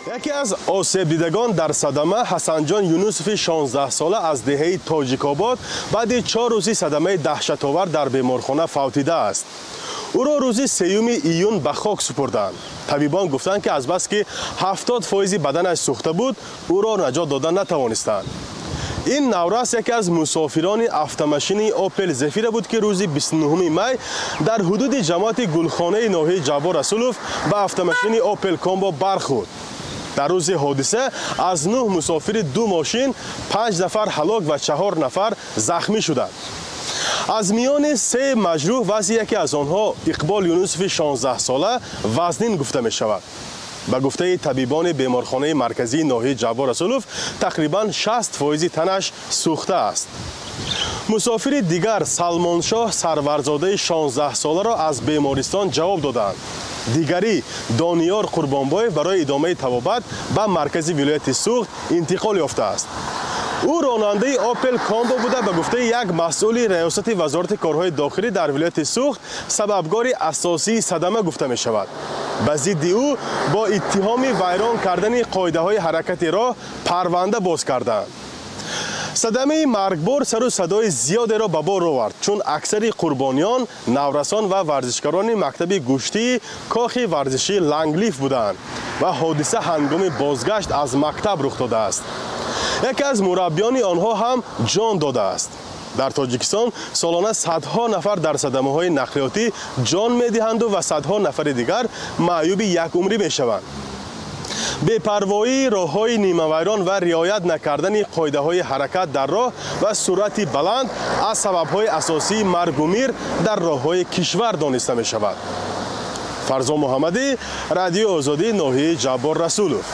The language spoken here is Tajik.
Яке аз осебдидагон дар садама Ҳасанҷон Юнусови 16-сола аз деҳаи Тоҷикобод баъди 4 рӯзи садамаи даҳшатовар дар беморхона фавтидааст. Ӯро рӯзи 3 июн ба хок супурданд. Табибон гуфтанд, ки азбаски 70% баданаш сӯхта буд, ӯро наҷот дода натавонистанд. Ин наврас яке аз мусофирони автомашини Опел Зефира буд, ки рӯзи 29 май дар ҳудуди ҷамоати Гулхонаи ноҳияи Ҷаббор Расулов ба автомашини Опел Комбо бархӯрд. Дар рӯзи ҳодиса аз 9 мусофири 2 мошин 5 нафар ҳалок ва 4 нафар захмӣ шуданд. Аз миёни 3 маҷрӯҳ вазъи яке аз онҳо, Иқбол Юнусови 16-сола, вазнин гуфта мешавад. Ба гуфтаи табибони беморхонаи марказии ноҳияи Ҷаббор Расулов, тақрибан 60% танаш сӯхтааст. Мусофири дигар, Салмоншоҳ Сарварзодаи 16-соларо аз бемористон ҷавоб доданд. Дигарӣ, Дониёр Қурбонбоев, барои идомаи табобат ба маркази вилояти Суғд интиқол ёфтааст. Ӯ ронандаи Опел Комбо буда, ба гуфтаи як масъули раёсати вазорати корҳои дохилӣ дар вилояти Суғд сабабгори асосии садама гуфта мешавад. Ба зидди ӯ бо иттиҳоми вайрон кардани қоидаҳои ҳаракати роҳ парванда боз карданд. Садамаи маргбор сару садои зиёдеро ба бор овард, чун аксари қурбониён наврасон ва варзишгарони мактаби гӯштии кохи варзишии Ланглиф буданд ва ҳодиса ҳангоми бозгашт аз мактаб рух додааст. Яке аз мураббиёни онҳо ҳам ҷон додааст. Дар Тоҷикистон солона садҳо нафар дар садамаҳои нақлиётӣ ҷон медиҳанду ва садҳо нафари дигар маъюби якумрӣ мешаванд. Бепарвоии роҳҳои нимавайрон ва риоят накардани қоидаҳои ҳаракат дар роҳ ва суръати баланд аз сабабҳои асосии маргу мир дар роҳҳои кишвар дониста мешавад. Фарзон Муҳаммадӣ, Радиои Озодӣ, ноҳияи Ҷаббор Расулов.